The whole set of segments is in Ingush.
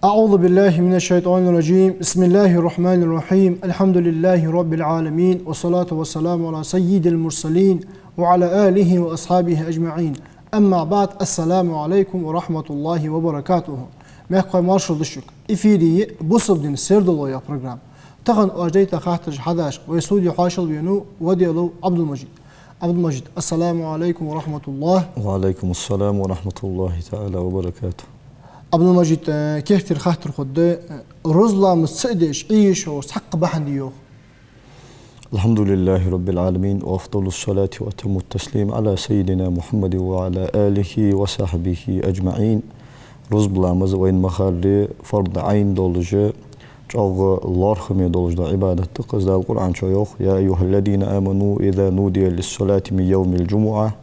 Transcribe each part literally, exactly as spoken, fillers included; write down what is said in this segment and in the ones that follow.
أعوذ بالله من الشيطان الرجيم. بسم الله الرحمن الرحيم. الحمد لله رب العالمين. والصلاة والسلام على سيد المرسلين وعلى آله وأصحابه أجمعين. أما بعد. السلام عليكم ورحمة الله وبركاته. Мехкахой, маршал да шуга. Эфире я «Бусалба дина сердало» яха программа. Тахан оаш дайта хаттараш хьадеш вай студе хьоашалгӀа венав Ваделов Ӏабдул-Мажид. Ӏабдул-Мажид, ассаламу Ӏалайкум ва рахьматуллахӀ. Ва Ӏалайкум ассалам ва рахьматуллахӀи таӀала ва баракатухӀ. Ӏабдул-Мажид, э, кертера хаттар хургда, э, рузба ламаз ца деш Ӏе йиш йолаш цхьаккха бахьан дий йоах? الحمد لله رب العالمين، وأفضل الصلاة وأتم التسليم على سيدنا محمد وعلى آله وصحبه أجمعين. Рузба ламаз вайна ма харра фарз Ӏайн долаш, чӀоагӀа лоархӀаме долаш дола Ӏибадат да-кх из. Дала Къуръан чу йоах: «يا أيها الذين آمنوا إذا نودي للصلاة من يوم الجمعة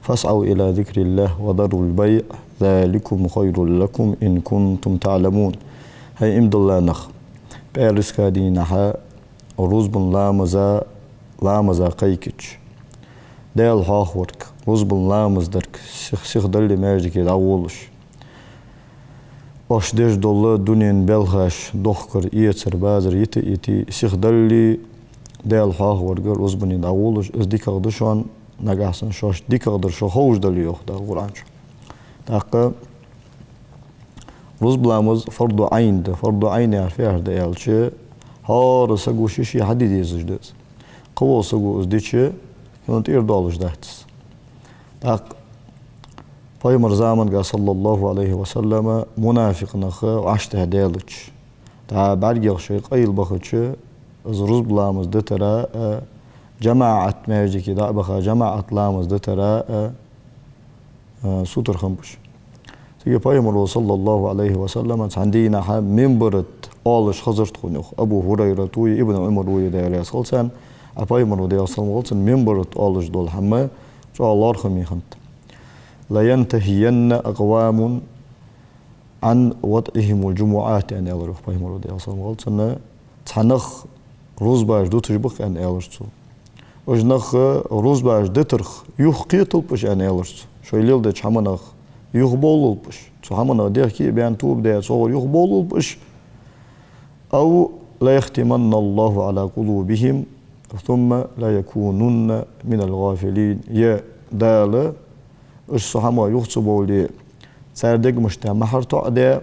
فاسعوا إلى ذكر الله وذروا البيع ذلكم خير لكم إن كنتم تعلمون». ХӀай иман дилла нах, пӀаьраска дийнахьа рузбан ламаза, ламаза кхайкача, Даьла хьоахаварга, рузбан ламаз дарга сих-, сихдалле маьждиге дӀагӀолаш, оаш деш дола дунен балхаш, дохкар, эцар, базар йита а йите, сихдалле Даьла хьоахаварга рузбане дӀагӀолаш, из дикагӀа да шоана, нагахьа санна шоашта дикагӀдар шо ховш дале, йоах Дала Къуръан чу. ТӀаккха рузба ламаз фарз Ӏайн да. Фарз Ӏайн яхар фу яхар да аьлча, хӀара саго ший-ший хьаде дезаш да из. Кхывола саго из дича, цунна тӀера доалаш дац из. ТӀаккха Пайхамара заманга, саллаллахӀу Ӏалайхи ва саллам, мунафикъ нах вӀаштӀехьа даьлча, дӀа бӀаргех шоай къайла бахача, из рузба ламаз дитара а, жамаӀат маьждиге дӀа а баха, жамаӀат ламаз дитара а, а, сутара хиннаб уж. Цига Пайхамаро, саллаллахӀу Ӏалайхи ва саллам, цхьан дийнахьа минбара тӀа оалаш хезар тхона, йоах, Абу ХӀурайрата а, Ибн Ӏумара а, Даьла раьза хилва царна, а Пайхамаро, Даьла салам хилда цунна, минбара тӀа оалаш дола хӀама чӀоагӀа лоархӀаме хиннад. «لينتهين أقوام عن وضعهم الجمعات», аьнна аьлар, йоах, Пайхамаро, Даьла салам хилда цунна, цхьа нах рузбаш дуташ ба-кх, аьнна аьлар цо. Уж нах рузбаш дитарах юхакхеталба уж, аьнна аьлар цо. Шоаш леладеча хӀаманах юхабовлалба уж. Цу хӀаманах дехке а баьнна, тоба даь, цох юхабовлалба уж. «أو ليختمن الله على قلوبهم ثم ليكونن من الغافلين». Е Дала уж цу хӀамах юха ца бовле, цар дегамашта мухӀар тоӀадаь,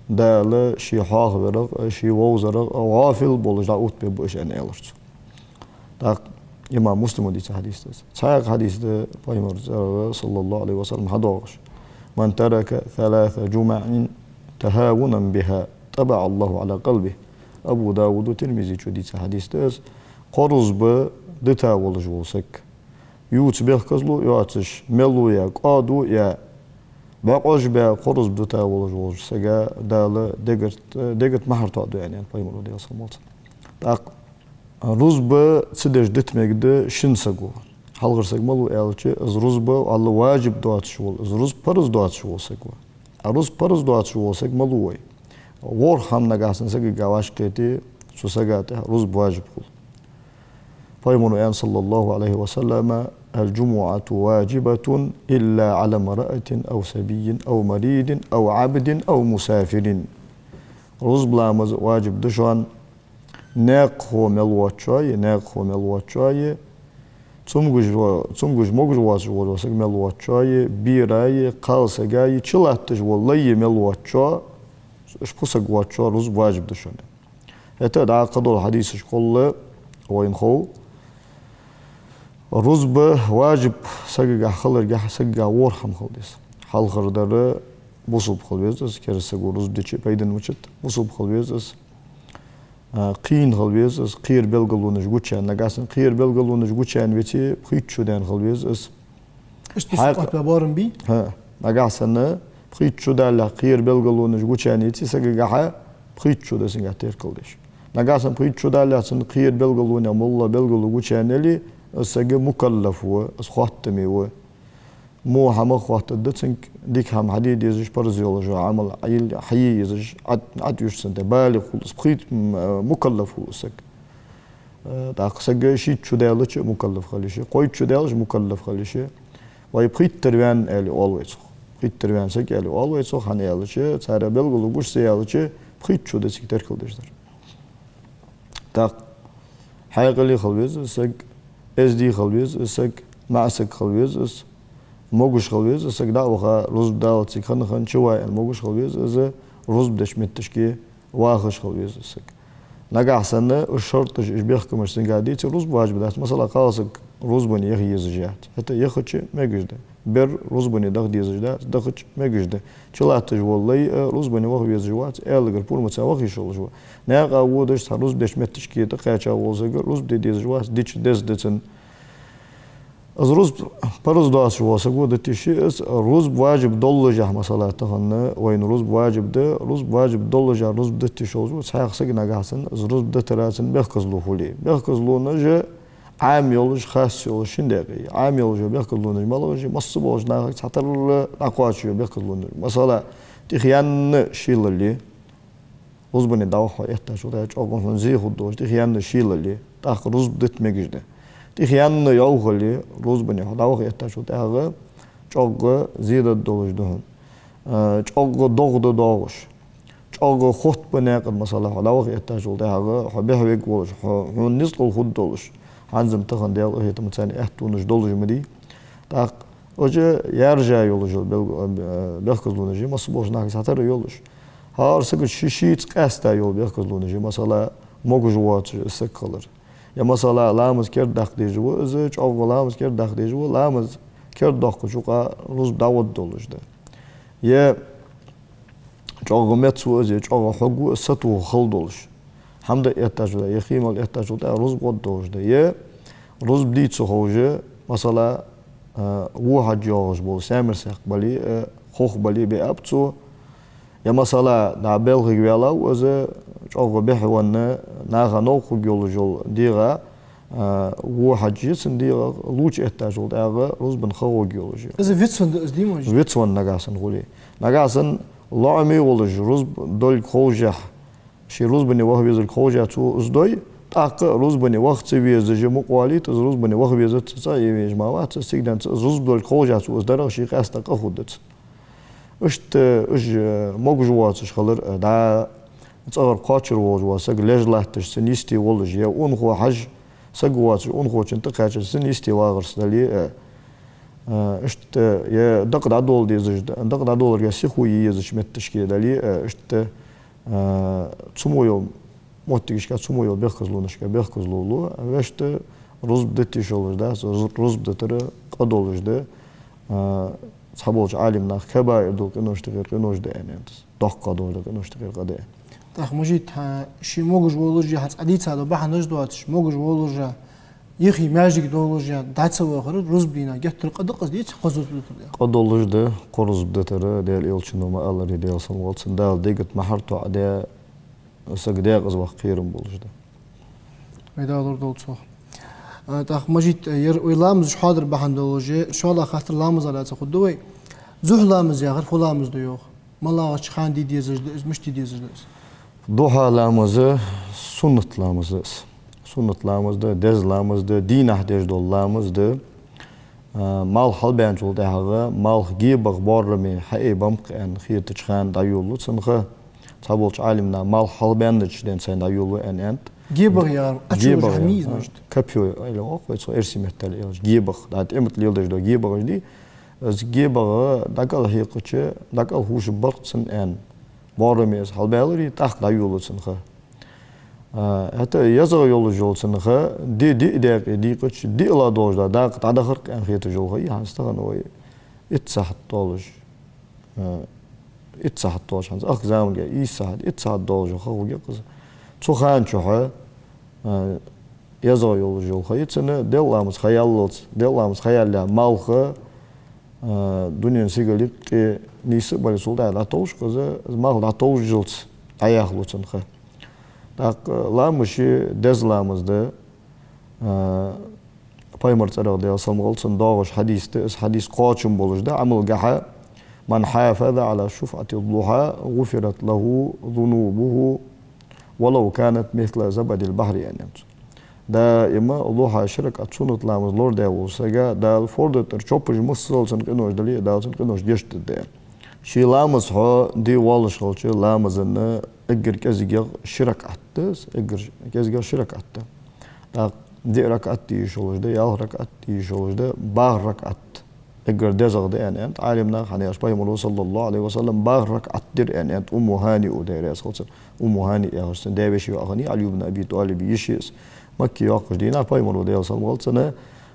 Дала ший хьоахаварах а, ший вовзарах а гӀафил болаш дӀаоттабергба уж, аьнна аьлар цо. ТӀаккха имам Муслима дийца хьадис да из. Цхьаькха хьадис да Пайхамара цӀерагӀа, саллаллахӀу Ӏалайхи ва саллам, хьадоагӀаш: «من ترك ثلاث جمع تهاونا بها طبع الله على قلبه». Абу Дауда, Тирмизечо дийца хьадис да из. Кхо рузба дита волаш вола саг, ювца бехказло йоацаш, мело яь, кӀаьдо яь, бокъонца баь кхо рузба дита волаш волча сага Дала дегарт-, дега тӀа мухӀар тоӀаду, аьннад Пайхамаро, Даьла салам хилда цунна. ТӀаккха рузба ца деш дита мегаргда шин саго. Хьалхара саг малув аьлча, из рузба, валлахӀи, важиб доацаш вола, из рузба парз доацаш вола саг ва. А рузба парз доацаш вола саг малув вай? ВорхӀ хӀама нагахьа санна сагага вӀашагӀкхете, цу сага тӀа рузба важиб хул. Пайхамаро аьннад, саллаллахӀу Ӏалайхи ва саллам: «الجمعة واجبة إلا على امرأة أو صبي أو مريض أو عبد أو مسافر». Рузба ламаз важиб да шоана наькъахо мел воацачоа, наькъахо мел воацачоа, цамогаш во-, цамогаш, могаш воацаш вола саг мел воацачоа, бера, кхалсага, чулатташ вола лай мел воацачоа, уж пхи саг воацачоа рузба важиб да шоана. ХӀаьта а дӀа кхыдола хьадисашкахула вайна хов, рузба важиб сагагахьа хиларгахьа сагагахьа ворхӀ хӀама хила деза. Хьалхардар, бусалба хила веза из, кераста саго рузба дича пайда мичад, бусалба хила веза из. А, кхийна хила веза из, кхера белгалонаш гучаяьнна. Нагахьа санна кхера белгалонаш гучаяьнна веце, пхийтта шу даьнна хила веза из. Иштта хьакъ-, бусалба боарам бий? ХӀа, нагахьа санна пхийтта шу далехь кхера белгалонаш гучаяьнна еце сагагахьа, пхийтта шу да цунгахьа теркалдеш. Нагахьа санна пхийтта шу далехь цун кхера белгалонех моллагӀа белгало гучаяьнна яле, из саг мукаллаф ва, из хоттаме ва. Во хӀама хоаттаргда цунга, дика хӀама хьаде дезаш, парз йолаш йола Ӏамал хьае-, хьае езаш, Ӏат-, Ӏат уьш цунна тӀа, балигӀ хул из, пхийтта, м, э, мукаллаф хул из саг. Э, тӀаккха саг шийтта шу даьлча мукаллаф хила йиш я, кхойтта шу даьлча мукаллаф хила йиш я. Вай пхийттара ваьнна аьле оал вай цох. Пхийттара ваьнна саг аьле оал вай цох, хӀана аьлча, цар белгало гуш ца яьлча, пхийтта шу да цига теркалдеш дар. ТӀаккха хьаькъале хила веза из саг, эздий хила веза из саг, маӀа саг хила веза из, могаш хила веза из саг, дӀа а ваха, рузба далац цига хана-хана, чу ваь аьнна могаш хила веза из, рузба деча метташка вахаш хила веза из саг. Нагахьа санна уж шарташ, уж бехкамаш цунга дийца, рузба важиб дац. Масала, кхалсаг рузбане яха езаш яц. ХӀаьта яхача мегаш да. Бер рузбане даха дезаш дац, дахача мегаш да. Чулатташ вола лай а рузбане ваха везаш вац, аьлагара пурмаца ваха йиш йолаш ва. Наькъа водаш, цхьа рузба деча метташка тӀакхаьча вола саг рузба де дезаш вац, дича деза да цунна. Из рузба парз доацаш вола саг ва дита йиш я из, рузба важиб доллашехь, масала, тахан вайна рузба важиб да, рузба важиб доллашехь рузба дита йиш йолаш ва цхьаькха саг, нагахьа санна из рузба дитара цунна бехказло хуле. Бехказлонаш Ӏам йолаш, хас йолаш шин даькъе я. Ӏам йолаш йола бехказлонаш малагӀаш я? Масса болча нахага цхьатарра дӀакхоачаш йола бехказлонаш. Масала, тӀехъяьнна шийлале, рузбане дӀаваха хьо эттачул тӀехьагӀа чӀоагӀа хьона зе хургдолаш тӀехъяьнна шийлале, тӀаккха рузба дита мегаш да. ТӀехъяьнна йӀовхале, рузбане хьо дӀаваха эттачул тӀехьагӀа чӀоагӀа зе даргдолаш да хьона. Э, чӀоагӀа догӀа да доагӀаш. ЧӀоагӀа хотта наькъа тӀа, масала, хьо дӀаваха эттачул тӀехьагӀа, хьо бӀехвергволаш, хьо, хьона ницкъала хургдолаш, хӀанз-м тахан Даьла къахетамца царна аьттонаш долаш ма дий. ТӀаккха уж яьржа йолаш йола бел-, э, бехказлонаш я, масса болча нахага цхьатарра йолаш. ХӀара сага ши-шийца къаьста йола бехказлонаш я, масала, могаш воацаш из саг хилар. Е, масала, ламаз кердадаккха дезаш ва из, чӀоагӀа ламаз кердадаккха дезаш ва, ламаз кердадоаккхача юкъа рузба дӀагӀоргдолаш да. Е чӀоагӀа меца ва из, е чӀоагӀа хьог ва из, сатоха хала долаш. ХӀама даа эттачул тӀехьагӀа, е хий мала эттачул тӀехьагӀа рузба гӀоргдолаш да. Е рузба де ца ховш, масала, э, во хьаж йоагӀаш бола, саьмар-сакх бале а, э, хох бале а, биаб цо. Е, масала, дӀа балхага ваьлав из, чӀоагӀа бӀехвенна, наха новкъа хургйолаш йола дегӀа, э, во хьаж я цун дегӀа, лувча эттачул тӀехьагӀа рузбан ха гӀоргйолаш я. Из вицвенна да из, дий, ма? Вицвенна, нагахьа санна хуле. Нагахьа санна лоӀаме волаш, рузба долга ховшшехь, ше рузбане ваха везалга ховшшехь цо из дой, тӀаккха рузбане ваха ца везаш мукъа валийта, из рузбане ваха везац, цӀа а везаш ма вац из, цигара денз из рузба долга ховшшехь цо из дарах ше къаьстта къа хургдац. Иштта уж, э, могаш воацаш хилар, э, дӀа цӀагӀара кхоачара волаш вола саг леш латташ цунна йисте волаш, е унахо хьажа саг воацаш, унахочунна тӀакхаьчача цунна йисте вагӀарца дале, э, э, иштта, е дакъа дӀадола дезаш, дакъа дӀадоларга сихо е езача метташка дале, э, иштта, э, цу мо йола моттигашка, цу мо йола бехказлонашка бехказло лу, вешта рузба дита йиш йолаш дац, руз-, рузба дитар къа долаш да, э, цхьаболча Ӏалимнаха кабаир дола къинош тӀехьара къинош да аьнна аьннад из. Доккха долаш да къинош тӀехьара къа да аьнна. ТӀаккха, Мажит, хьа, ше могаш волаш а, хьа цкъа дийца дола бахьанаш доацаш, могаш волаш а, йихи маьждиг долаш а дӀа ца вахар, рузба дийнахьа геттара къа да-кх из, деций, кхо рузба дитар? Къа долаш да кхо рузба дитар, Даьла Элчано ма аллара, Даьла салам хилда цунна, Дала дега тӀа ма хьартоӀадаь, саг даькъаза ваха кхерам болаш да. Вай Дала лорадолда цох. А, тӀаккха, Мажит, ер вай ламазаш хьоадар бахьан долаш, шоллагӀа хаттар ламаза лаьца хургда вай. Зухьа ламаз яхар фу ламаз да йоах? МалагӀча хана де дезаш да из, мишта де дезаш да из? Духьа ламаз суннат ламаз да из. Суннат ламаз да, деза ламаз да, дийнахьа деш дола ламаз да. А, малх хьалбаьнначул тӀехьагӀа, малх гебагӀа боараме хьаайбам-кх аьнна хетача хана дӀайолалу цун ха. Цхьаболча Ӏалимнаха малх хьалбаьннача денз сайна дӀайолалу аьнна аьннад. ГебагӀа яхар, гебагӀа, ачувожа хӀама я из, а, мишта? Копьё аьле оал-кх вай цох эрсий меттала аьлча. ГебагӀа, дӀа тӀема тӀа леладеш дола гебагӀаш дий. Из гебагӀа дӀакӀал хьекхача, дӀакӀал хьоша бар-кх цунна аьнна. Боараме из хьалбаьларе, тӀаккха дӀайолалу цун ха. А, хӀаьта езагӀа йолаш йола цун ха, ди диъ даькъе дийкъача, диълагӀа долаш дола дакъа дӀадахар-кх аьнна хеташ йола ха я хӀанз тахан вай. Итт сахьат долаш, а, итт сахьат долаш хӀанз, ахка заманга ийс сахьат, итт сахьат долаш ха хургья-кх из. Цу хана чухь, а, езагӀа йолаш йола ха я цун, Даьла ламаз ха яллалца, Даьла ламаз ха яьлча малх, а, дунен сигала юкъе нийса а бале, цул тӀехьагӀа дӀатовш-кх из, из малх дӀатовжжалца дӀаяхалу цун ха. ТӀаккха ламазаш деза ламаз да, а, Пайхамара цӀерагӀа, Даьла салам хилда цунна, доагӀаш хьадис да, из хьадис кхоачам болаш да Ӏамалгахьа: «من حافظ على شفعة الضحى غفرت له ذنوبه ولو كانت مثل زبد البحر», — аьннад цо. Даим духьа ши ракаӀат суннат ламаз лорадеш волча сага Дала форда тӀара чоппаш миссел цун къинош дале а, Дала цун къинош гешт дергда. Ший ламаз хьо де воаллаш хилча, ламаза эггара кӀезигагӀа ши ракаӀат да, эггара кӀезигагӀа ши ракаӀат да. ТӀаккха диъ ракаӀат де йиш йолаш да, ялх ракаӀат де йиш йолаш да, бархӀ ракаӀат эггара дезагӀа да аьннад Ӏалимнаха, хӀана аьлча Пайхамара, صلى الله عليه وسلم, бархӀ ракаӀат дир аьннад Умму ХӀани, Даьла раьза хилва цунна. Умму ХӀани яхаш цун даь-веший йоӀ хиннай, Ӏали ибн Аби ТӀалиба йиша из. Макка йоаккхача дийнахьа Пайхамара, Даьла салам хилда цунна,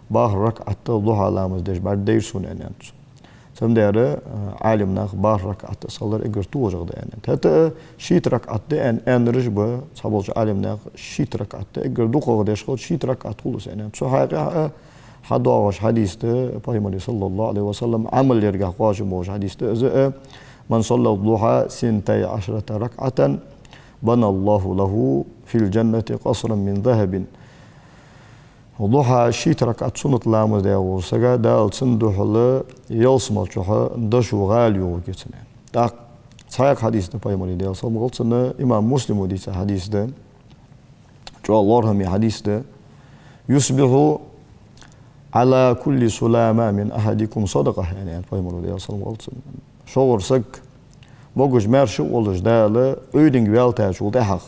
бархӀ ракаӀат духьа ламаз деш бӀаргадайра сона аьннад цо. Цудухьа Ӏалимнаха бархӀ ракаӀат из хилар эггара тохаш да аьннад. ХӀаьта а шийтта ракаӀат да аьнна, аьннараш ба, цхьаболча Ӏалимнаха шийтта ракаӀат да, эггара дукхагӀа деш хилча шийтта ракаӀат хул из аьннад. Цу хьакъехьа а хьадоагӀаш хьадис да, Пайхамара, صلى الله عليه وسلم, Ӏамал яргахьа кхоачам болаш хьадис да из а: «من صلى الضحى ثنتي عشرة ركعة بنى الله له في الجنة قصرا من ذهب». Духьа шийтта ракаӀат суннат ламаз даь волча сага Дала цун духьала ялсмала чухь дошо гӀала йохаргья цунна. ТӀаккха цхьаькха хьадис да Пайхамара, Даьла салам хилда цунна, имам Муслима дийца хьадис да, чӀоагӀа лоархӀаме хьадис да: «يصبح على كل سلامى من أحدكم صدقة», — аьннад Пайхамара, Даьла салам хилда цунна. Шугара саг могаш-маьрша а волаш Дала Ӏуйранга ваьлчул тӀехьагӀа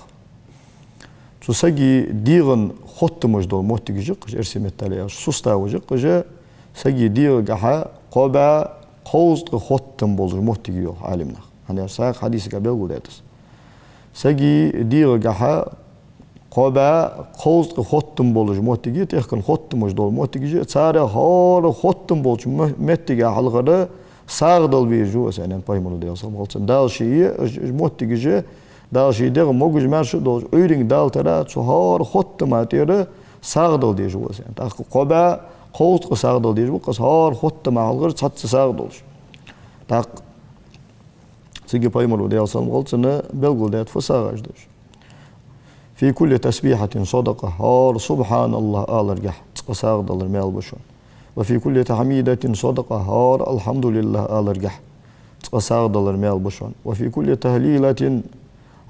цу сага дегӀа хоттамаш дола моттигаш я-кх уж, эрсий меттала аьлча, суставаш я-кх уж, сага дегӀагахьа кхо бӀаь кховзткъа хоттам болаш моттиг я, йоах Ӏалимнаха. ХӀана аьлча цхьаькха хьадисага белгалдаьд из. Сага дегӀагахьа кхо бӀаь кховзткъа хоттам болаш моттиг я, тӀехкан хоттамаш дола моттигаш я, царех хӀара хоттам болча ме-, меттига хьалхара сагӀа дала безаш ва из аьннад Пайхамара, Даьла салам хилда цунна. Дала ший, уж, уж моттигаш, Дала ший дегӀ могаш-маьрша а долаш Ӏуйранга далийтара, цу хӀара хоттама тӀера сагӀа дала дезаш ва из аьннад. ТӀаккха кхо бӀаь кховзткъа сагӀа дала дезаш ва-кх из, хӀара хоттама хьалхара цхьацца сагӀа долаш. ТӀаккха цига Пайхамара, Даьла салам хилда цунна, белгалдаьд фу сагӀаш да уж. «في كل تسبيحة صدقة», хӀара «سبحان الله» аларгахьа цкъа сагӀа далар маьл ба шоана. «وفي كل تحميدة صدقة», хӀара «الحمد لله» аларгахьа цкъа сагӀа далар маьл ба шоана. «وفي كل تهليلة»,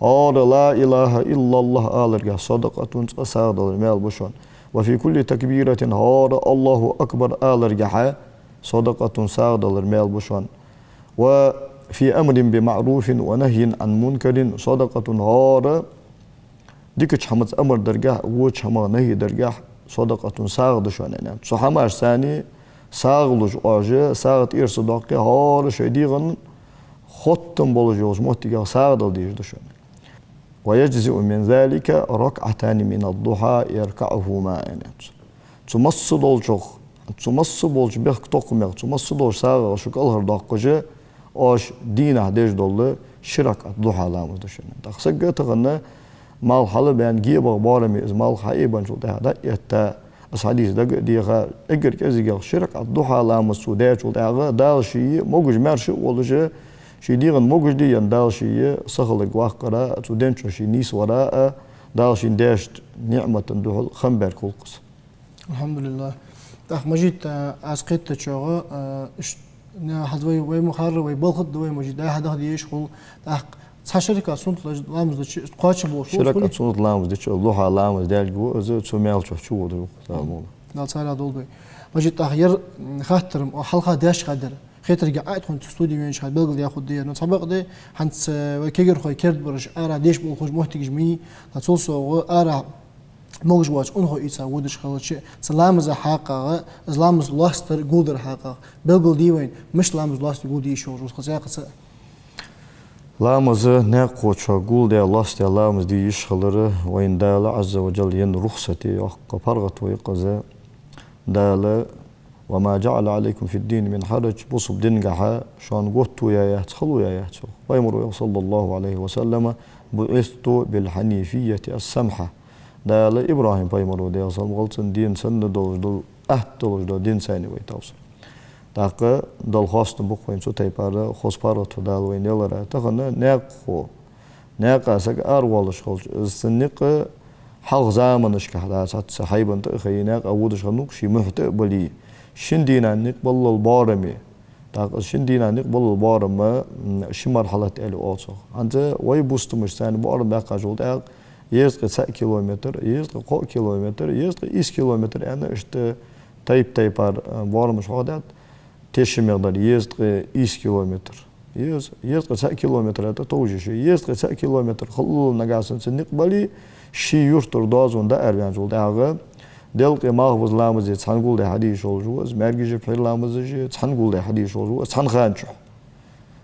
хӀара «لا إله إلا الله» аларгахьа «صدقة» цкъа сагӀа далар маьл ба шоана. «وفي كل تكبيرة», хӀара «الله أكبر» аларгахьа «صدقة» сагӀа далар маьл ба шоана. «وفي أمر بمعروف ونهي عن منكر صدقة», хӀара дикача хӀамаца амар даргахьа, воча хӀамах нахӀи даргахьа «صدقة» сагӀа да шоана аьннад. Цу хӀамашца сагӀа луш оаш, сагӀа тӀера ца доаккхе, хӀара шоай дегӀа хоттам болаш йолча моттигах сагӀа дала дезаш да шоана. «ويجزئ من ذلك ركعتان من الضحى يركعهما», аьннад цо. Цу масса долчох, цу масса болча бехктокхамех, цу масса долча сагӀах шо кӀалхардоаккхаш, оаш дийнахьа деш дола ши ракаӀат духьа ламаз да шоана. ТӀаккха саг тахан малх хьалбаьнна, гебагӀа боараме из малх хьаэбаьнначул тӀехьагӀа дӀаэтта, из хьадис дага а деха, эггара кӀезигагӀа ши ракаӀат духьа ламаз цо даьчул тӀехьагӀа Дала ший могаш-маьрша а волаш, ший дегӀа могаш де а енна, Дала ший сахиларг ваккхара, цу ден чу ший нийсвара а, Дала шийна даьча ниӀмата духьала хам баьрг хул-кх из. الحمد لله. ТӀаккха, Мажит, а, аз кхетачох, а, иш-, на-, хӀанз вай, вай ма харра, вай балха а да вай, Мажит, дӀа-хьа даха дезаш хул. ТӀаккха цхьа ши ракаӀат суннат ламаз дича, кхоачам болаш хул из, хулий? Ши ракаӀат суннат ламаз дича, духьа ламаз даьлга ва из, цу маьл чу чуводар ва-кх, Дала мукъ лой. Дала царех долда вай. Мажит, тӀаккха ер, м, хаттар-м, о, хьалха даьча хаттара. Хетаргахьа а тхона цу студе венача хана белгалдаь хургда ер. Но цхьабакъда, хӀанз, э, вай кагирхой керда бараш ара деш болхаш моттигаш ма йий, тӀаккха цул совгӀа ара могаш воаца унахо ийца водаш хилча, цу ламаза хьакъехьа, из ламаз лоастар, гулдар хьакъехьа белгалде вайна, мишта ламаз лоастар, гулде йиш йолаш ва из, хаза яккха ца. Ламаз наькъахочоа гулдаь, лоастадаь ламаз де йиш хилар вайна Дала, عز وجل, енна рухсат я, йоккха паргӀато я-кх из. Дала: «وما جعل عليكم في الدين من حرج», бусалба дингахьа шоана готто яь яц, хало яь яц, йоах. Пайхамара йоах, صلى الله عليه وسلم: «بعثت بالحنيفية السمحة». Дала ИбрахӀим пайхамара, Даьла салам хилда цунна, дин санна долаш дола, атта долаш дола динца вайтав со. ТӀаккха Далла хоастам ба-кх вайна цу тайпара хоза паргӀато Дала вайна елара. Тахан наькъахо, наькъа саг аравоалаш хилча, из цун никъ хьалха заманашка хьа дац, цхьацца хьайбан тӀа а хайна, наькъа водаш хиннав-кх, ший мухь тӀа а бале, шин дийнахьа никъ баллал боараме. ТӀаккха из шин дийнахьа никъ баллал боарам, м, ши мархьалат аьле оал цох. ХӀанз вай бустамаш царна боарам баьккхачул тӀехьагӀа, езткъеи цхьа километр, езткъеи кхо километр, езткъеи ийс километр аьнна, иштта тайп-тайпара, э, боарамаш хьоахадаьд. Тешаме дар езткъеи ийс километр. Ез-, езткъеи цхьа километр аьнна товш я ши. Езткъеи цхьа километр хилалал нагахьа санна цун никъ бале, ший юртара доазон дӀаараваьнначул тӀехьагӀа, делкъеи малхбуза ламазеи цхьана гулдаь хьаде йиш йолаш ва из, маьркӀажи пхьера ламазаши цхьана гулдаь хьаде йиш йолаш ва из, цхьан хана чухь.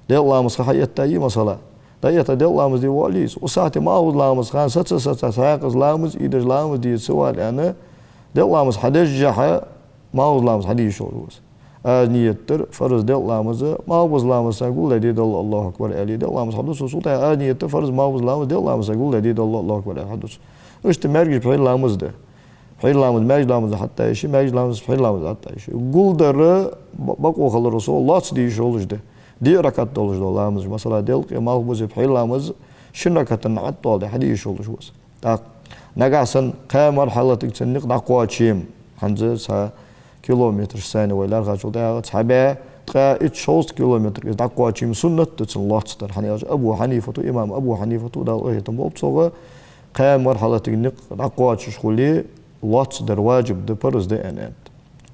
Делкъа ламаз ха хьаэтта йий, масала? ДӀаэтта делкъа ламаз де воалл из. Цу сахьате малхбуза ламаза хан саца, саца, цхьаькхаза ламаз, ийдаш ламаз де ца вала аьнна, делкъа ламаз хьадеш хьа, малхбуза ламаз хьаде йиш йолаш ва из. Аз ният дир фарз делкъа ламаз, малхбуза ламаз са гулдаь дедалла, Аллаху акбар аьле, делкъа ламаз хьаду цо, цул тӀехьагӀа аз ният дир фарз малхбуза ламаз, делкъа ламаз са гулдаь дедалла, Аллаху акбар аьле хьаду цо. Иштта маьркӀажи пхьера ламаз да. Пхьера ламаз маьркӀажа ламаза хьатӀадаьнна йиш я, маьркӀажа ламаз пхьера ламаза хьатӀадаьнна йиш я. Гулдар бакъо хиларал совгӀа лоацца де йиш йолаш да. Диъ ракаӀат долаш дола ламазаш, масала, делкъеи малхбузеи пхьера ламаз шин ракаӀатах тӀадоаладе хьаде йиш йолаш ва из. ТӀаккха нагахьа санна кхаь мархьалатага цун никъ дӀакхоаче-м, хӀанз цхьа километраш санна вай лаьрхӀачул тӀехьагӀа, цхьа бӀаь ткъаь итт-шовзткъа километрага из дӀакхоаче-м суннат да цун лоацца дар. ХӀана аьлча Абу Хьанифата, имам Абу Хьанифата, Дала къахетам болба цох, кхаь мархьалатага никъ дӀакхоачаш хуле, лоацца дар важиб да, парз да аьнна аьннад.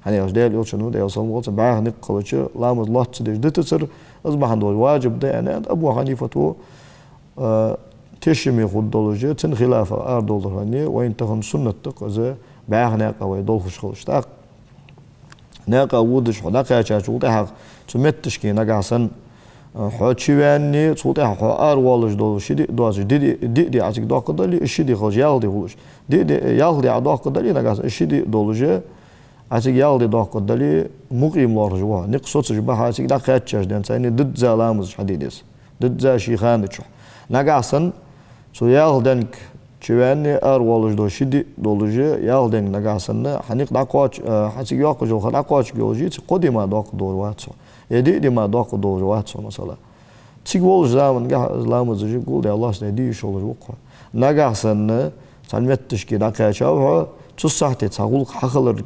ХӀана аьлча Даьла Элчано, Даьла салам хилда цунна, бӀаьха никъ хилча ламаз лоацца деш дитацар, из бахьан долаш важиб да аьнна аьннад Абу Хьанифата. Э, тешаме хургдолаш, цун хилафах арадовлар хинна, вайна тахан суннат да-кх из, бӀаьха наькъа вай долхаш хилча. ТӀаккха наькъа водаш хьо дӀакхаьчачул тӀехьагӀа, цу метташка нагахьа санна, э, хьо чуваьнна, цул тӀехьагӀа хьо аравоалаш дола ши ди доацаш, ди, ди, ди, ди Ӏа цига доаккхаргдале, из ши ди хилча ялх ди хулаш. Ди, ди, ялх ди Ӏа доаккхаргдале, нагахьа санна из ши ди долаш, Ӏа цига ялх ди доаккхаргдале, мукъим лоархӀаш ва хьо. Никъ соцаш ба хьа цига дӀакхаьчача денз царна дизза ламазаш хьаде деза. Дизза ший хана чухь. Нагахьа санна цу ялх денга чуваьнна аравоалаш дола ши ди долаш, ялх денга нагахьа санна хьа никъ дӀакхоач-, а, хьа цига йоаккхаш йола ха дӀакхоачаргйолаш, цига кхо ди мара доаккхаргдолаш вац хьо. Е диъ ди мара доаккхаргдолаш вац хьо, масала. Цига волча замангахьа ламазаш гулдаь, лоацдаь де йиш йолаш ва-кх хьо. Нагахьа санна цхьан метташка дӀакхаьчав хьо, цу сахьате цхьа гӀулакх хьахиларга,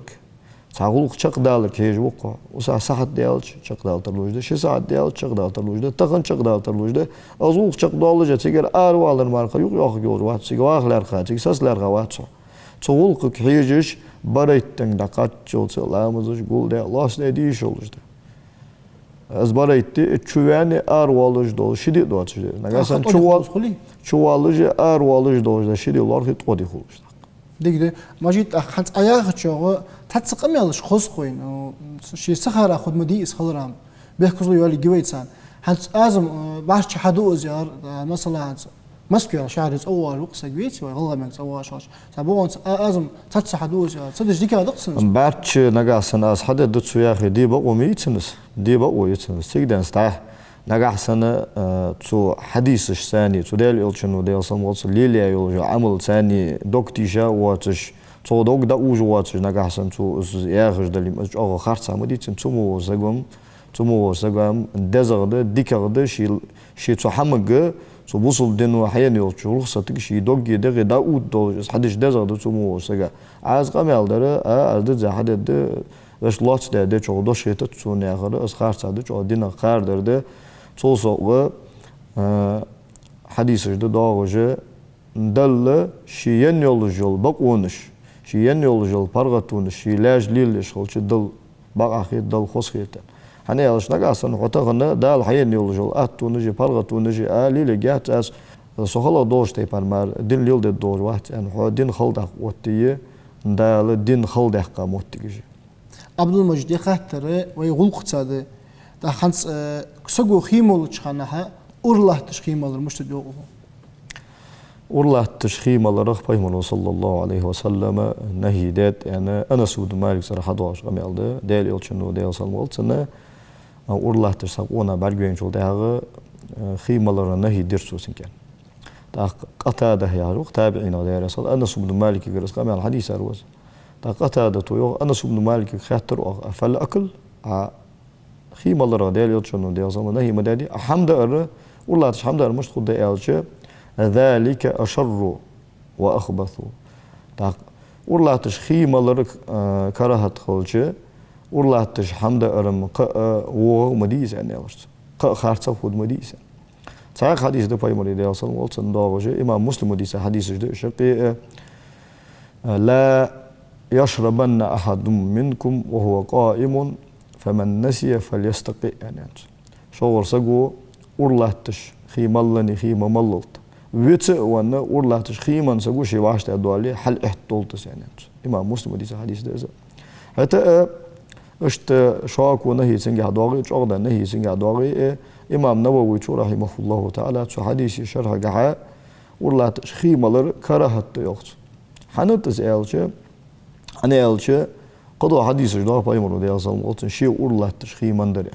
цхьа гӀулакх чакхдаларга хьежаш ва-кх хьо. Цу сахьате сахьат даьлча чакхдала тарлуш да, ши сахьат даьлча чакхдала тарлуш да, тахан чакхдала тарлуш да. Из гӀулакх чакхдоаллаш, цигара аравалар мара юкъ йоахаргйолаш вац, цига ваха лаьрхӀа, цига саца лаьрхӀа вац хьо. Цу гӀулакхага хьежаш, барайтта денга дӀакхаччалца ламазаш гулдаь, лоацдаь де йиш йолаш да. Из барайтта, чуваьнна аравоалаш дола ши ди доацаш да. Нагахьа санна чувоал-, чувоалаш, аравоалаш долаш дола ши ди лоархӀе, ткъо ди хулаш да. Дика да. Мажит, тӀаккха хӀанз Ӏа яхачох цхьацца къамаьлаш хоза хой, ну, ший сахара хургма дий из хиларах. Бехказло йоалларгья вай царна. ХӀанз аз-м, э, бӀарчча хьаду аз яхар, э, масала, хӀанз Москвера шахьаре цӀавоагӀаш ва-кх саг, веций вай, ГӀалгӀай мехка цӀавоагӀаш хилча. Цхьа богӀанца а-, аз-м цхьацца хьаду аз яхар. Цхьа деш дика даккха санна. БӀарчча нагахьа санна аз хьадергда цу яхе, де бокъо ма йий цунна из, де бокъо йий цунна из. Цига денз тӀа нагахьа санна, э, цу хьадисашца цхьана, цу Даьла Элчано, Даьла салам хилда цунна, лелаяь йолча Ӏамалца цхьана дог тийша а воацаш, цо дог дӀаужаш воацаш, нагахьа санна цо из яхаш дале-м, из чӀоагӀа харцахьа ма дий цунна, цу мо волча сага-м, цу мо волча сага-м дезагӀа да, дикагӀа да, ший, ший цу хӀамага, цу бусалба дино хьаенна йолча рухсатага ший догги дегӀи дӀаоттадолаш, из хьадеш дезагӀа да цу мо волча сага. Аз къамаьл дар, а, аз дизза хьадергда, вешта лоацдаь дечох дош хетац цунна яхар, из харцахьа да, чӀоагӀа динах кхардар да. Цул совгӀа, а, хьадисаш да доагӀаш, Далла ший енна йолаш йола бокъонаш, ший енна йолаш йола паргӀатонаш ший лаьша лелаеш хилча Далла бакъахьа хет, Далла хоза хет аьнна. ХӀана аьлча нагахьа санна хьо тахан Дала хьаенна йолаш йола аттонаши паргӀатонаши а лелаергьяц аз, со хала долча тайпара мара дин леладергдолаш вац аьнна, хьо дин хала даккха оттае, Дала дин хала даьккха моттигаш я. Абдулмажид, ер хаттар вай гӀулакхаца да. ТӀаккха хӀанз, э, саго хий моллача хана уралатташ хий малар мишта да йоах хьона? Уралатташ хий маларах Пайхамаро, саллаллаху Ӏалайхи ва саллама, нахьи даьд аьнна, Анас ибн Малика цӀерагӀа хьадоагӀаш къамаьл да. Даьла Элчано, Даьла салам хилда цунна, а, уралатташ цхьа къона бӀаргавайначул тӀехьагӀа, э, хий малара нахьи дир цо цунга аьнна. ТӀаккха Къатада яхаш ва-кх, табиӀинех дар, масала, Анас ибн Маликагара из къамаьл хьадийцар ва из. ТӀаккха Къатадата йоах, Анас ибн Маликага хаьттар оаха: «أفالأكل؟» Ӏа хий маларах Даьла Элчано, Даьла салам хилда цунна, нахьи ма даьдий? Ӏа хӀама даар, уралатташ хӀама даар мишта хургда аьлча, «ذلك أشر وأخبث». ТӀаккха ура латташ хий малар, а, карахӀат хилча, ура латташ хӀама даар-м кхы а вогӀа ма дий из аьнна аьлар цо. Кхы а харцахьа хургда ма дий из аьнна. Цхьаькха хьадис да Пайхамара, Даьла салам хилда цунна, доагӀаш, имам Муслима дийца хьадисаш да уж кхы а: «لا يشربن أحدكم وهو قائم فمن نسي فليستقئ», аьнна аьннад цо. Шугара саго ура латташ хий маллале, хий ма маллалда. Вица а венна, ура латташ хий маллале саго ше вӀаштӀехьа доале, хьалъэттадолда из аьнна аьннад цо. Имам Муслима дийца хьадис да из. ХӀаьта а, иштта шоко нахӀи цунгахьа доагӀа, чӀоагӀа да нахӀи цунгахьа доагӀа, э, имам Нававийс, рахьимахӀуллахӀу таӀала, цу хьадиса шархьагахьа ура латташ хий малар карахӀат да йоах цо. ХӀана да из аьлча, хӀана аьлча, кхыдола хьадисаш доагӀа Пайхамара, Даьла салам хилда цунна, ше ура латташ хий ма маллар аьнна.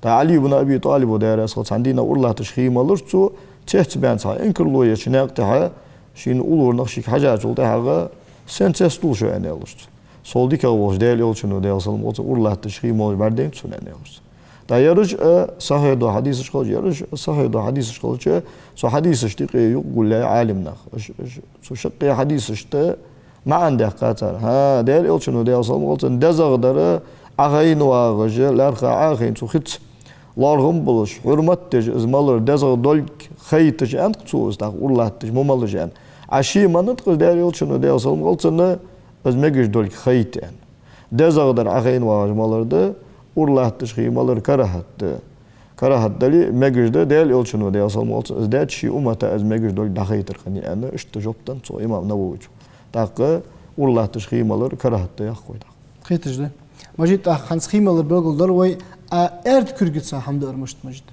ТӀаккха Ӏали ибн Аби ТӀалиба, Даьла раьза хилва цунна, хьан дийнахьа ура латташ хий малар цо, цецбаьнна цхьа инкарло еча наькъа тӀа, шийна уллув нах шийга хьежачул тӀехьагӀа, сен цецдолаш шо аьнна аьлар цо. Сол дикагӀа волча Даьла Элчано, Даьла салам хилда цунна, ура латташ хий малаш бӀаргадайнад сона аьнна аьлар цо. ТӀаккха ераш а сахьихь дола хьадисаш хилча, ераш а сахьихь дола хьадисаш хилча, цу хьадисашта юкъе юкъе гулъяьй Ӏалимнах. Уж, уж, цу шаккхе хьадисашта маӀан даьккха цар. ХӀа, Даьла Элчано, Даьла салам хилда цунна, дезагӀа дар Ӏохайна вагӀаш, лаьрхӀа Ӏохайна цу хица лоархӀам болаш, хьурмат деш из малар дезагӀа долга хайташ аьннад-кх цо из, тӀаккха ура латташ ма малаш аьнна. А ше ма аьннадий-кх из, Даьла Элчано, Даьла салам хилда цунна, из мегаш долга хайта аьнна. ДезагӀа дар Ӏохайна вагӀаш малар да, ура латташ хий малар карахӀат да. КарахӀат дале а мегаш да, Даьла Элчано, Даьла салам хилда цунна, из даьча ший уммата из мегаш долга дӀахайтар хиннай аьнна, иштта жоп деннад цо имам Нававийс. ТӀаккха ура латташ хий малар карахӀат да йоах вай тӀаккха. Кхеташ да? Мажид, тӀаккха хӀанз хий малар белгалдаьлар вай, а аьрда кулгаца хӀама даар мишта, Мажид?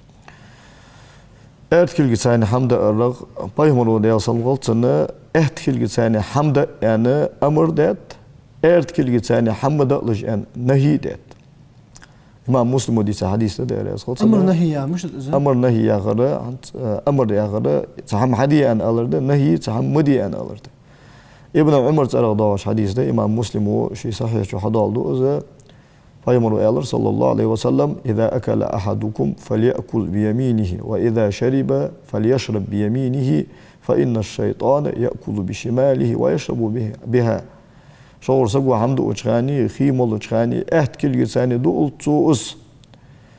Аьрда кулгаца хӀама даарах Пайхамара, Даьла салам хилда цунна, аьтта кулгаца хӀама даа аьнна амар даьд, аьрда кулгаца хӀама ма даалаш аьнна нахӀи даьд. Имам Муслима дийца хьадис да, Даьла раьза хилва цунна. Амар нахӀи яхар мишта да из? Амар нахӀи яхар, хӀанз, э, амар яхар, цхьа хӀама хьаде аьнна алар да, нахӀи цхьа хӀама ма де аьнна алар да. Ибн Ӏумара цӀерагӀа доагӀаш хьадис да, имам Муслима ший сахьихь чу хьадоаладу из. Пайхамара аьлар, صلى الله عليه وسلم: «إذا أكل أحدكم فليأكل بيمينه، وإذا شرب فليشرب بيمينه، فإن الشيطان يأكل بشماله ويشرب به، بها». Шугара саго хӀама дуача хана, хий молача хана, аьтта кулгаца дуалда цо из.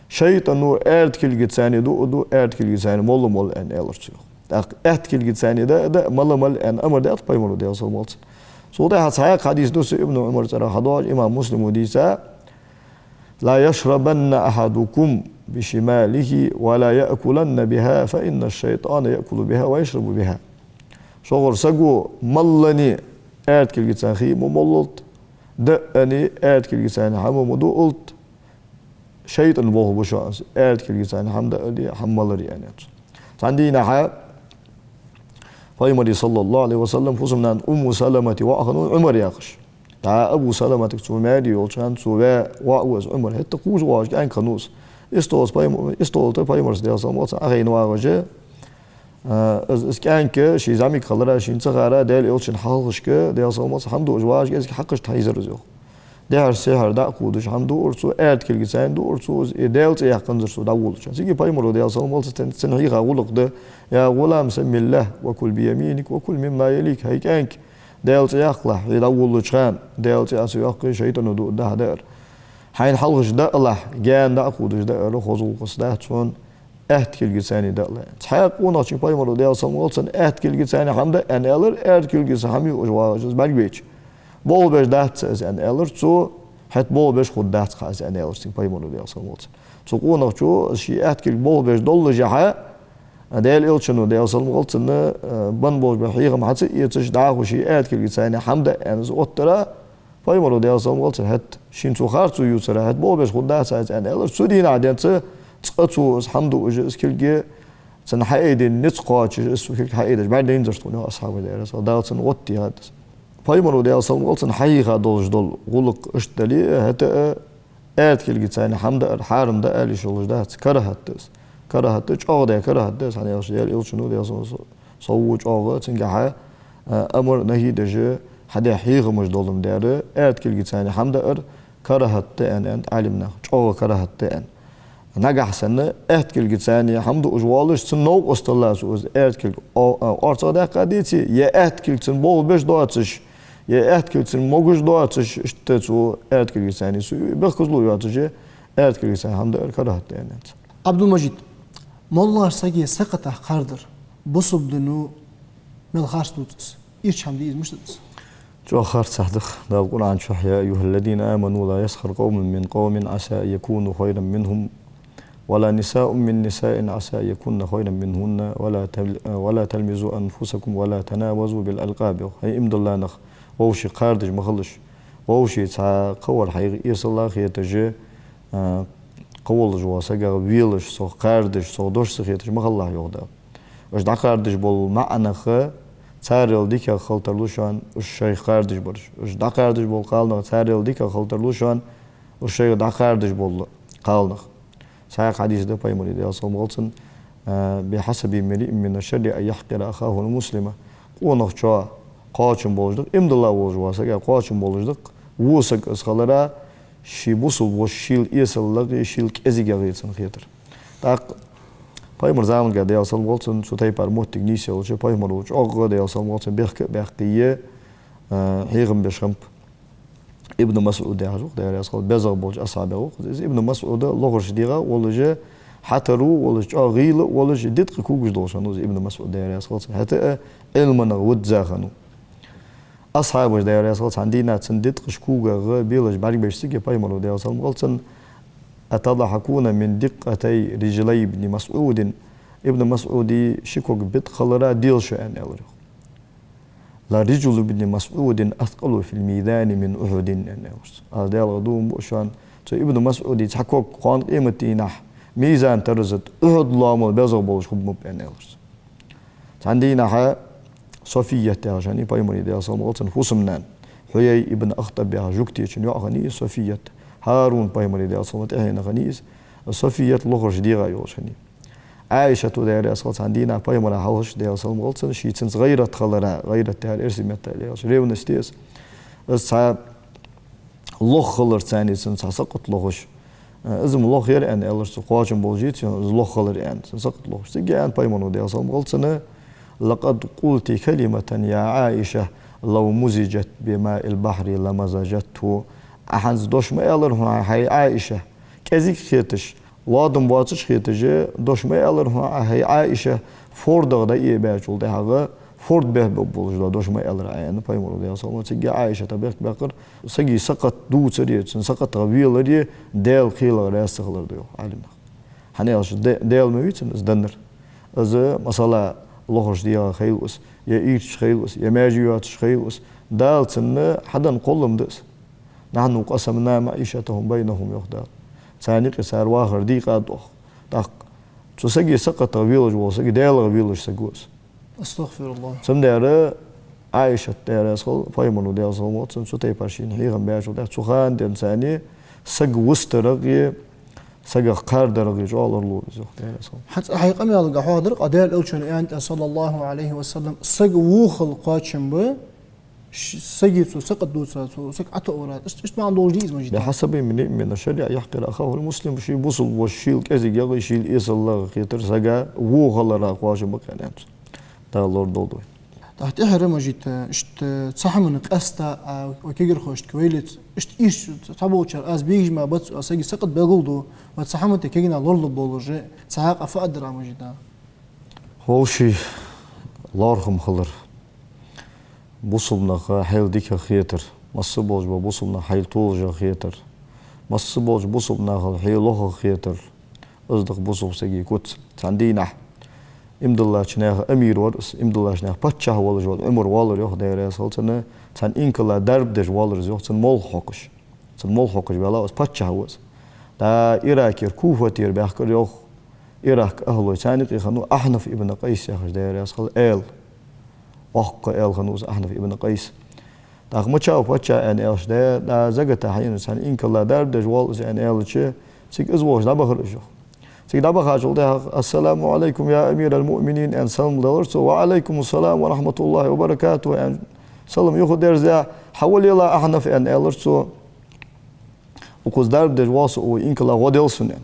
ШайтӀано аьрда кулгаца дуаду, аьрда кулгаца мола-мола аьнна аьлар цо. ТӀаккха аьтта кулгаца даа, даа, мала-мала аьнна амар даьд Пайхамара, Даьла салам хилда цунна. Цул тӀехьа цхьаькха хьадис да из Ибн Ӏумара цӀерагӀа хьадоагӀаш, имам Муслима дийца: «لا يشربن أحدكم بشماله ولا يأكلن بها، فإن الشيطان يأكل بها ويشرب بها». Шугара саго маллале аьрда кулгаца хий ма молалда, даале аьрда кулгаца хӀама ма дуалда, шайтӀан болх ба шоана из, аьрда кулгаца хӀама даале, хӀама малале аьнна аьннад цо. Цхьан дийнахьа Пайхамара, صلى الله عليه وسلم, фусам-нана Умму Саламата воӀ хиннав Ӏумар яхаш. ТӀаккха Абу Саламатага цо маьре йолча хана цо ваь воӀ ва из Ӏумар, хӀаьта кхувш воагӀаш кӀаьнк хиннав из. Истола тӀа Пайхам-, истола тӀа Пайхамарца, Даьла салам хилда цунна, Ӏохайна вагӀаш, а, из, из кӀаьнк ший зӀамига хилара, шийна ца хара, Даьла Элчанна хьалхашка, Даьла салам хилда цунна, хӀама дуаш вагӀаш кӀезига хьакхашта хьайзар из йоах. Дехьара-сехьара дӀа а кхувдаш хӀама дуар цо, аьрда кулгаца дуар цо из, из Даьла цӀи яьккханзар цо дӀаволлача хана. Цига Пайхамара, Даьла салам хилда цунна, цун, цун хьийха гӀулакх да: «يا غلام، سم الله وكل بيمينك وكل مما يليك». ХӀай кӀаьнк, Даьла цӀи яккхалахь, хьо дӀаволлача хана, Даьла цӀи Ӏа ца йоаккхе, шайтӀано дуаргда хьа даар. Хьайна хьалхашка даалахь, гаьна дӀа а кхувдаш даар хоза гӀулакхаца дац хьона, аьтта кулгаца даале. Цхьаькха къонахчунга Пайхамара, Даьла салам хилда цунна, аьтта кулгаца хӀама даа аьнна аьлар, аьрда кулгаца хӀама юаш вагӀаш из бӀаргавайча. Болх беш дац из аьнна аьлар цо, хӀаьта болх беш хургдац-кх из аьнна аьлар цунга Пайхамара, Даьла салам хилда цунна. Цу къонахчо из ший аьтта кулг болх беш доллашехьа, Даьла Элчано, Даьла салам хилда цунна, э, бан болаш ба хьехам хьа ца эцаш, дӀахо ший аьтта кулгаца хӀама даа аьнна из оттара, Пайхамара, Даьла салам хилда цунна, хӀаьта шийна цо харцо ювцар, хӀаьта болх беш хургдац из аьнна аьлар. Цу дийнахьа денз цкъа цо из хӀама дуаш, из кулг цунна хьаайдеш, низ кхоачаш, из цу кулга хьаайдеш бӀаргадайнзар тхона, йоах асхьабаша, Даьла раьза хилва цунна. ДӀа а цунна оттадаьд из. Пайхамара, Даьла салам хилда цунна, хьахьийха долаш дола гӀулакх иштта дале а, хӀаьта а аьрда кулгаца хӀама даар хьарам да ала йиш йолаш дац, карахӀат да из. КарахӀат да, чӀоагӀа даь карахӀат да из, хӀана аьлча Даьла Элчано, Даьла салам хилда цунна, сов чӀоагӀа цунгахьа, а, амар, нахӀи деш, хьадаь хьехамаш долаш ма дар, аьрда кулгаца хӀама даар карахӀат да аьнна, аьннад Ӏалимнаха, чӀоагӀа карахӀат да аьнна. Нагахьа санна аьтта кулгаца хӀама дуаш воалаш, цун новкъостал лацу из аьрда кулг о-, а, орцагӀа даьккха деце, е аьтта кулг цун болх беш доацаш, Е аьткилца могаш доацаш, иштта цу аьткилгица цхьана, цу бехказло йоацаш, аьткилгица цхьана хӀама дар карахӀат да аьнна. Ӏабдул-Мажид, моллагӀча сага сакхатах кхардар бусалба дино мел харц дувц из? Ийрча хӀама дий из, мишта да из? ЧӀоагӀа харцахьа да. Дала Къуръан чу: «يا أيها الذين آمنوا لا يسخر قوم من قوم عسى أن يكونوا خيرا منهم ولا نساء من نساء عسى أن يكن خيرا منهن ولا تل-، ولا تلمزوا أنفسكم ولا تنابزوا بالألقاب». ХӀай иман дилла нах, вӀаший кхардаш ма хилалаш. ВӀаший цхьа кхывар хьайга эсала хеташ, а, кхыволаш вола сагах велаш, цох кхардаш, цох дош ца хеташ ма хилалахь, йоах Дала. Уж дӀакхардаш бола маӀа нах царел дикагӀа хила тарлу шоана, уж шоайх кхардаш бараш. Уж дӀакхардаш бола кхалнах царел дикагӀа хила тарлу шоана, уж шоайх дӀакхардаш бола кхалнах. Сахьихь хьадис да, Пайхамара, Даьла салам хилда цунна: «بحسب امرئ من الشر أن يحقر أخاه المسلم». Къонахчоа кхоачам болаш да-кх, иман дилла волаш вола сага кхоачам болаш да-кх, во саг из хилара, ший бусалба воша шийла эсалагӀа, шийла кӀезигагӀа цунна хетар. ТӀаккха Пайхамара заманга, Даьла салам хилда цунна, цу тайпара моттиг нийсъелча, Пайхамара чӀоагӀа, Даьла салам хилда цунна, бехк а баьккхе, а, хьехам беш хиннаб. Ибн МасӀуд яхаш ва-кх, Даьла раьза хилва, безагӀа болча асхьабех ва-кх из. Ибн МасӀуд лохарча дегӀа волаш, хьатар волаш, чӀоагӀа гӀийла волаш, диткъа когаш долаш хиннав из Ибн МасӀуд, Даьла раьза хилва цунна. ХӀаьта а Ӏилманах визза хиннав. Асхьабаша, Даьла раьза хилва, цхьан дийнахьа цун диткъаш когагӀа белаш бӀаргабайча цига Пайхамара, Даьла салам хилда цунна: «أتضحكون من دقتي رجلي ابن مسعود؟» Ибн МасӀуда ши ког биткъа хилара делаш шо, аьнна, аьлар, йоах. «لرجل ابن مسعود أثقل في الميزان من أحد», аьнна, аьлар цо. Аз Даьлах дув буъ шоана, цу Ибн МасӀуда цхьа ког кхоана къематдийнахьа мизан тараза тӀа Ухьуд лоамал безагӀа болаш хургба-кх, аьнна, аьлар цо. Цхьан дийнахьа Софият яхаш хиннай Пайхамара, Даьла салам хилда цунна, фусам-нана. Хьуяй ибн Ахтаб яхача жугтичун йоӀ хиннай из Софият. ХӀарун, Пайхамара, Даьла салам хилда цунна, тӀехьенах хиннай из. Софият лохарча дегӀа йолаш хиннай. Ӏайшата, Даьла раьза хилва, цхьан дийнахьа Пайхамара хьалхашка, Даьла салам хилда цунна, ший цунца гӀайрат хилара, гӀайрат яхар эрсий меттала аьлча ревность я из, из цхьа лоха хиларца цунна цхьа сакхат лохаш, из-м лоха яр, аьнна, аьлар цо, кхоачам болаш яций из лоха хилар, аьнна, цунна сакхат лохаш. Цига аьннад Пайхамара, Даьла салам хилда цунна: «لقد قلت كلمة يا عائشة لو مزجت بماء البحر لمزجته». Ӏа хӀанз дош ма аьлар хьона, хӀай Ӏайша, кӀезига хеташ, лоадам боацаш хеташ, дош ма аьлар хьона Ӏа, хӀай Ӏайша, фордагӀа дӀаэбаьчул тӀехьагӀа форд бехк бергболаш дола дош ма аьлар Ӏа, аьнна, Пайхамара, Даьла салам хилда цунна. Цига Ӏайшата бехк баьккхар, сага сакхат дувцаре, цун сакхатах веларе Даьла кхелах раьза ца хилар да, йоах Ӏилманах. ХӀана аьлча Дэ-, Даьла ма вий цунна из деннар. Из, масала, лохарча дегӀа хийла из, е ийрча хийла из, е маьже йоацаш хийла из, Дала цунна хьаденна кхоллам да из. «نحن قسمنا معيشتهم بينهم», йоах Дала. Царна юкъе цар вахар дийкъад оаха. ТӀаккха цу сага сакхатах велаш вола саг Даьлах велаш саг ва из. АстагӀфируллахӀ. Цудухьа Ӏайшата, Даьла раьза хилва, Пайхамара, Даьла салам хилда цунна, цу тайпара шийна хьехам баьчул тӀехьагӀа, цу хана денз царна саг вустарах а, сагах кхардарах а чӀоагӀа лоралу из, йоах, Даьла раьза хилва. ХӀанз хьай къамаьлагахьа хьоахадаьр-кх, Даьла Элчано аьннад, صلى الله عليه وسلم, саг вохал кхоачам ба, ш-, сага цо сакхат дувцар, цо саг ӀотӀавара. Иштта, иштта маӀан долаш дий из, Мажид? «بحسب امرئ من الشر أن يحقر أخاه المسلم», ший бусалба воша шийла кӀезигагӀа, шийла эсалагӀа хетар сага вохалара кхоачам ба-кх, аьннад цо. Дала лорадолда вай. ТӀаккха тӀеххьара, Мажид, иштта цхьа хӀаман къаьстта а вай кагирхошка, вай лаьца, иштта ийрча цхьаболчар аз бегаш ма бац, аз сага сакхат белгалду, ва цхьа хӀаман тӀа кагий нах лоралургболаш, цхьа хьакъ фу аргдар Ӏа, Мажид? ВӀаший лоархӀам хилар. Бусалба наха хьайла дикагӀа хетар. Масса болча ба бусалба наха хьайла толашагӀа хетар. Масса болча бусалба нахал хье лохагӀа хетар. Из да-кх бусалба сага куц. Цхьан дийнахьа иман диллача наьха амир вар из, иман диллача наьха паччахь волаш вола Ӏумар воаллар, йоах, Даьла раьза хилва цунна, цхьан инкала дарба деш воаллар из, йоах, цун молха хьокхаш. Цун молха хьокхаш ваьлав из, паччахь ва из. ТӀаккха Иракера, Куфатера баьхкар, йоах, Иракъа ахӀлой, царна юкъе хиннав Ахьнаф ибн Къайс яхаш, Даьла раьза хилва, аьла. Воккха аьла хиннав из Ахьнаф ибн Къайс. ТӀаккха мичав паччахь аьнна аьлча, да, да, заката хьаенна цхьан инкала дарба деш воалл из аьнна аьлча, цига из волча дӀабахар уж, йоах. Цига дӀабахачул тӀехьагӀа: «السلام عليكم يا أمير المؤمنين», аьнна салам далар цо. «وعليكم السلام ورحمة الله وبركاته», аьнна салам юхадерзаяь: «Хьавола, Ахьнаф», аьнна аьлар цо. «Укхаза дарба деш воалл со, укх инкала гӀо делл сона», аьнна.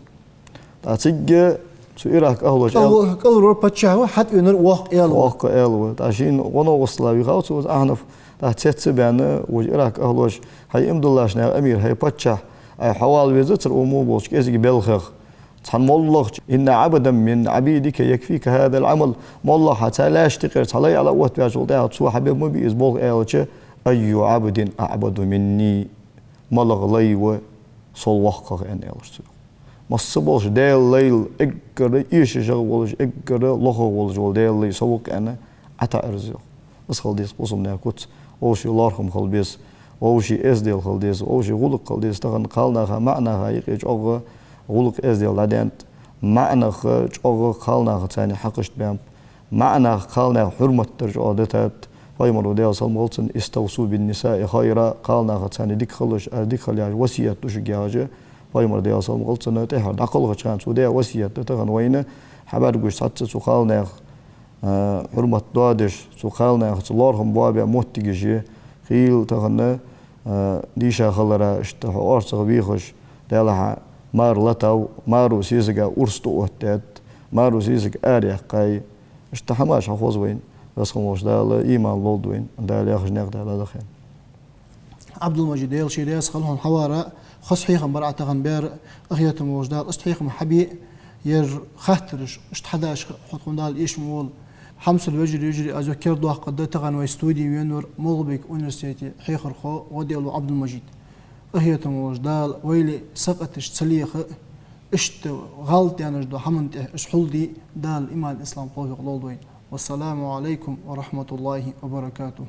ТӀаккха цига Цу Иракъа ахӀлоша аьл- КӀалвар-, кӀалвар паччахь ва, хьатӀавенар воккха аьла ва. Воккха аьла ва. ТӀаккха шийна гӀо-новкъостал вихав цо из Ахьнаф, тӀаккха цецбаьнна, вож Иракъа ахӀлоша: «Хьай иман диллача наьха амир, хьай паччахь, Ӏа хьавала везацар укх мо болча кӀезига балхех. Цхьан моллагӀча, إن عبدا من عبيدك يكفيك هذا العمل. МоллагӀа хьа цхьа лаьш тикхир, цхьа лай Ӏооттаваьчул тӀехьагӀа цо хьабе ма бий из болх», аьлча: «أي عبد أعبد مني». МалагӀа лай ва сол воккхагӀа, аьнна, аьлар цо. Масса болча Даьла лайла эггара эшаш волаш, эггара лохагӀа волаш вола Даьла лай со ва-кх, аьнна, ӀотаӀаьрза йоах. Из хила деза бусалба наьха куц, вӀаший лоархӀам хила беза, вӀаший эздел хила деза, вӀаший гӀулакх хила деза. Тахан кхалнаха, маӀанаха юкъе чӀоагӀа гӀулакх, эздел дӀадаьннад, маӀанах чӀоагӀа кхалнаха царна хьакъашта баьннаб. МаӀанах, кхалнаьха хьурмат дар чӀоагӀа дитад. Пайхамара, Даьла салам хилда цунна: «استوصوا بالنساء خيرا», кхалнаха царна дика хилалаш, аз дика хила яхаш васкет ду шуга яхаш, Пайхамара, Даьла салам хилда цунна, тӀехьара дӀакхалхача хана цо даь васкет да тахан вайна. Хьабаргуш цхьацца цу кхалнаьха, а, хьурмат доадеш, цу кхалнаьха цу лоархӀам боабе моттигаш я. Хийла тахан, а, дийша хилара, иштта хьо орцагӀа вехаш, Даьла хьа мар латав, маро сесага урс тӀаоттадаьд, маро сесаг араяьккхай. Иштта хӀамаш хьахоз вайна. Веза хинна волча Дала иман лолда вайна. Дала яхача наькъа тӀа дӀадахийта. Ӏабдул-Мажид, Даьла ший раьза хилва хьона, хьавар, хоза хьехам бар Ӏа тахан баьр, къахетам болча Дала, иштта хьехам хьабе, ер хаттараш иштта хьадеш хьо тхона Дала эшам волва. Хьамсара вежарий, йижарий, аз юха кердадоаккхаргда, тахан вай студе венавар МагӀалбика университете хьехархо, гӀо делла Ӏабдул-Мажид. Къахетам болча Дала вайла сакъаташ ца леха, иштта гӀалат даьнна дола хӀаман тӀехь уж хьулде, Дала иман, ислам, товфикъ лолда вайна. والسلام عليكم ورحمة الله وبركاته.